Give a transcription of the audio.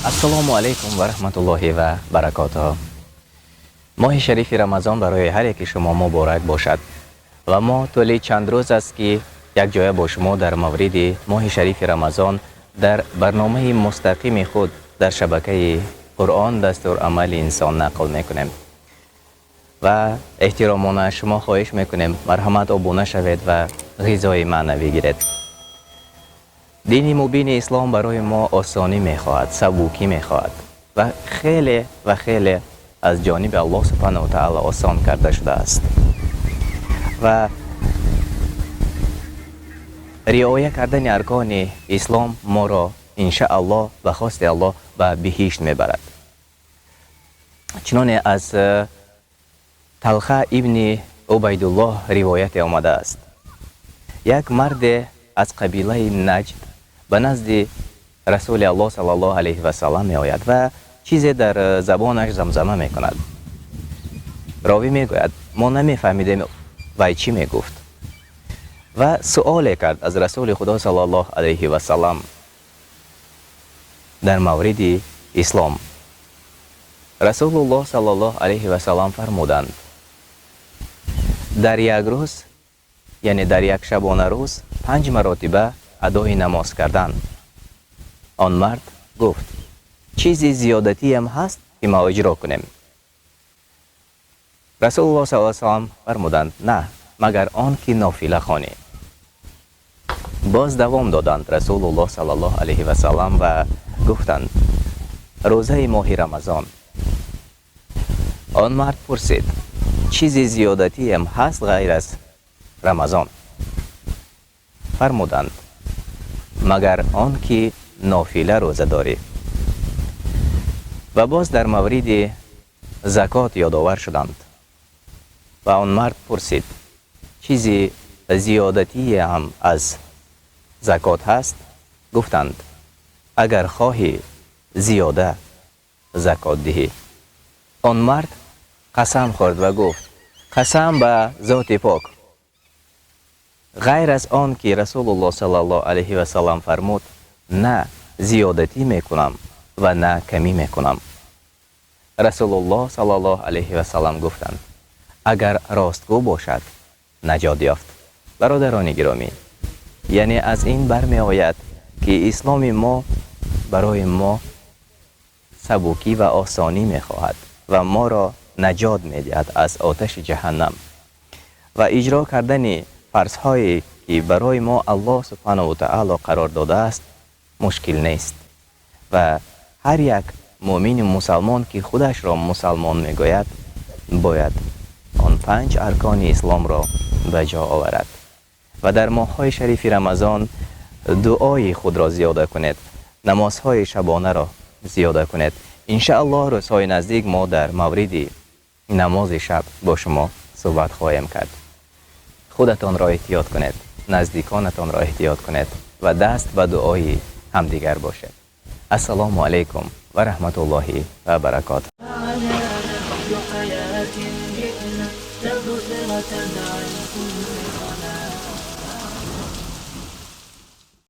Ассалому алайкум ва раҳматуллоҳи ва баракотуҳ. Моҳи шарифи Рамазон барои ҳар яки шумо муборак бошад ва мо тӯли чанд рӯз аст, ки якҷоя бо шумо дар мавриди моҳи шарифи Рамазон дар барномаи мустақими худ дар шабакаи Қуръон дастурамали инсон нақл мекунем ва эҳтиромона аз шумо хоҳиш мекунем, марҳамат, обуна шавед ва ғизои маънавӣ гиред. Дини мубини ислом барои мо осонӣ мехоҳад, сабукӣ мехоҳад ва хеле ва хеле аз ҷониби Аллоҳ субҳанаҳу таала осон карда шудааст ва риоя кардани аркони ислом моро, иншааллоҳ, ба хости Аллоҳ, ба биҳишт мебарад. Чуноне аз Талха ибни Убайдуллоҳ ривояте омадааст: як марде аз қабилаи Наҷд ба назди Расули Аллоҳ саллаллоҳу алайҳи васаллам меояд ва чизе дар забонаш замзама мекунад. Ровӣ мегӯяд: мо намефаҳмидем, вай чӣ мегуфт, ва суоле кард аз Расули Худо саллаллоҳу алайҳи васаллам дар мавриди ислом. Расулуллоҳ саллаллоҳу алайҳи васаллам фармуданд: дар як рӯз, яъне дар як шабона рӯз, панҷ маротиба адои намоз кардан. Он мард гуфт: чизи зиёдатиам ҳаст, ки мо иҷро кунем? Расулуллоҳ саллаллоҳу алайҳи васаллам фармуданд: на, магар он ки нофила хонӣ. Боз давом доданд Расулуллоҳ саллаллоҳу алайҳи васаллам ва гуфтанд: рӯзаи моҳи Рамазон. Он мард пурсид: чизи зиёдатиам ҳаст ғайр аз Рамазон? Фармуданд: магар он ки нофила рӯза дорӣ. Ва боз дар мавриди закот ёдовар шуданд ва он мард пурсид: чизи зиёдатие ҳам аз закот ҳаст? Гуфтанд: агар хоҳӣ зиёда закот диҳӣ. Он мард қасам хӯрд ва гуфт: қасам ба зоти пок, ғайр аз он ки Расулуллоҳ саллаллоҳу алайҳи васаллам фармуд, на зиёдатӣ мекунам ва на камӣ мекунам. Расулуллоҳ саллаллоҳу алайҳи васаллам гуфтанд: агар ростгӯ бошад, наҷот ёфт. Бародарони гиромӣ, яъне аз ин бармеояд, ки исломи мо барои мо сабукӣ ва осонӣ мехоҳад ва моро наҷот медиҳад аз оташи ҷаҳаннам ва иҷро кардани фарзҳое, ки барои мо Аллоҳ субҳанаҳу таало қарор додааст, мушкил нест ва ҳар як муъмини мусалмон, ки худашро мусалмон мегӯяд, бояд он панҷ аркони исломро ба ҷо оварад. Ва дар моҳҳои шарифи Рамазон дуои худро зиёда кунед, намозҳои шабонаро зиёда кунед. Иншааллоҳ, рӯзҳои наздик мо дар мавриди намози шаб бо шумо суҳбат хоҳем кард. Худатонро эҳтиёт кунед, наздиконатонро эҳтиёт кунед ва даст ба дуои ҳамдигар бошед. Ассалому алайкум ва раҳматуллоҳи ва баракотуҳ. على نهج حياة جئنا تبصرة.